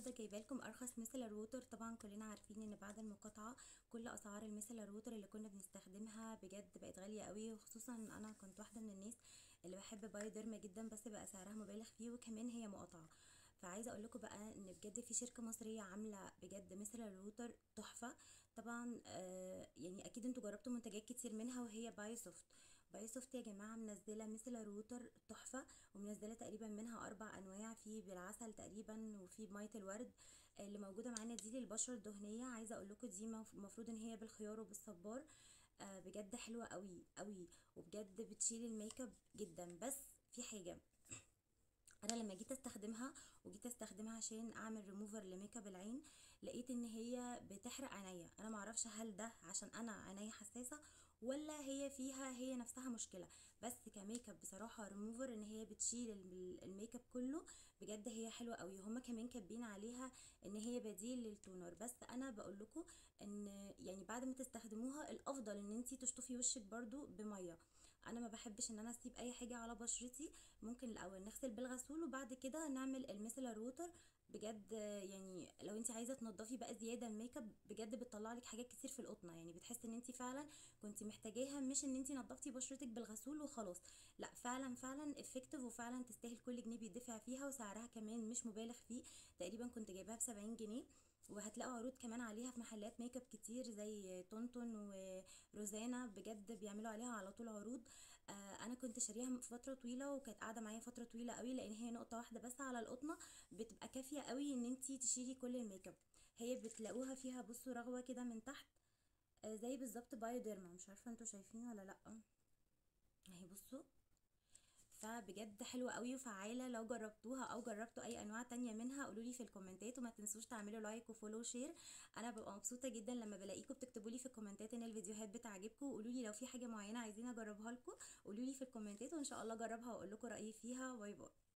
النهارده جايبه لكم ارخص micellar water. طبعا كلنا عارفين ان بعد المقاطعة كل اسعار ال micellar water اللي كنا بنستخدمها بجد بقت غالية قوي، وخصوصا انا كنت واحدة من الناس اللي بحب بايوديرما جدا، بس بقى سعرها مبالغ فيه وكمان هي مقاطعه. فعايزه اقول لكم بقى ان بجد في شركة مصرية عامله بجد micellar water تحفة. طبعا يعني اكيد انتوا جربتوا منتجات كتير منها، وهي بايوسوفت. بايوسوفت يا جماعة منزله micellar water تحفة، ومنزلة تقريبا منها 4 انواع، في بالعسل تقريبا وفي بميه الورد اللي موجودة معانا دي للبشره الدهنية. عايزه اقول لكم دي المفروض ان هي بالخيار وبالصبار، بجد حلوة قوي قوي، وبجد بتشيل الميك اب جدا. بس في حاجة، انا لما جيت استخدمها وجيت استخدمها عشان اعمل ريموفر لميك اب العين، لقيت ان هي بتحرق عينيا. انا معرفش هل ده عشان انا عينيا حساسة ولا هي فيها هي نفسها مشكلة، بس كميك اب بصراحة ريموفر ان هي بتشيل الميك اب كله بجد هي حلوة قوي. هما كمان كاتبين عليها ان هي بديل لل toner، بس انا بقول لكم ان يعني بعد ما تستخدموها الافضل ان انتي تشطفي وشك برده بميه. انا ما بحبش ان انا اسيب اي حاجة على بشرتي، ممكن الاول نغسل بالغسول وبعد كده نعمل ال micellar water. بجد يعني لو انت عايزه تنضفي بقى زيادة الميك اب بجد بتطلع لك حاجات كتير في القطنه، يعني بتحسي ان انت فعلا كنت محتاجاها، مش ان انت نضفتي بشرتك بالغسول وخلاص. لا فعلا فعلا effective، وفعلا تستاهل كل جنيه بيدفع فيها، وسعرها كمان مش مبالغ فيه. تقريبا كنت جايباها ب70 جنيه، وهتلاقوا عروض كمان عليها في محلات ميك اب كتير زي تونتون وروزانا، بجد بيعملوا عليها على طول عروض. انا كنت شاريها فترة طويلة وكانت قاعدة معايا فترة طويلة قوي، لان هي نقطة واحدة بس على القطنه بتبقى كافيه قوي ان انتي تشيلي كل الميك اب. هي بتلاقوها فيها بصوا رغوه كده من تحت، زي بالظبط بايوديرما، مش عارفه انتوا شايفين ولا لا، اهي بصوا. فبجد حلوة قوي وفعالة. لو جربتوها او جربتوا اي انواع تانية منها قولولي في الكومنتات، وما تنسوش تعملوا like و follow share. انا ببقى مبسوطة جدا لما بلاقيكم بتكتبولي في الكومنتات ان الفيديوهات بتعجبكم، وقولولي لو في حاجة معينة عايزين اجربها لكم قولولي في الكومنتات، وان شاء الله اجربها واقول لكم رأيي فيها. bye bye.